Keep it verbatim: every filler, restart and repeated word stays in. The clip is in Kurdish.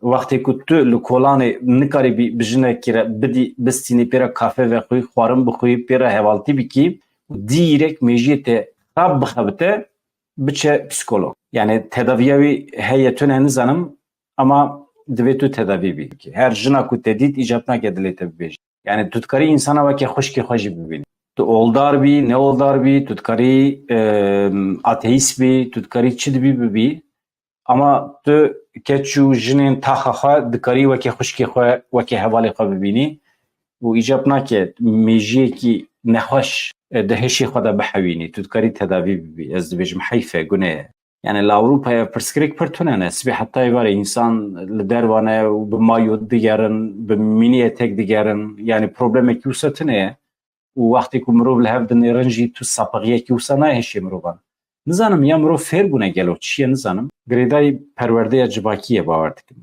Wextê ku tu li kolanê nikarî bî bi jinekî re bidî, bistînî, pê re kafe vexwî, xwarin bixwî, pê re hevaltî bikî, dîrek mêjiyê te xab bixebite, biçe psîkolog. Yani tedaviya wî heye tune nizanim, ama divê tu tedavî bî. Her jina ku te dît îcab nake dilê te bibêje. Yani tu dikarî însana weke xwişkê xwe jî bibînî. Tu oldar bî, ne oldar bî, tu dikarî, e, ateîst bî, tu dikarî çi dibî bibî. Ama tu keç û jinên taxa xwe dikarî weke xwişkê xwe, weke hevalê xwe bibînî û îcab nake mêjiyekî nexweş, e, di hişê xwe de bihewînî. Tu dikarî tedavî bibî. Ez dibêjim heyf e, gune ye. Yani li Ewropayê pirsgirêk pir tune ne. Sibê heta êvarê însan li derva ne û bi mayo digerin, bi mînî etek digerin. Yani problemekî wisa tune ye. Û wextê ku mirov li hev dinêrin jî tu sapixiyekî wisa nayê hişê mirovan. Nizanim ya mirov fêr bûne gelo çi ye nizanim. Girêdayî perwerdeya civakî ye bawer dikim.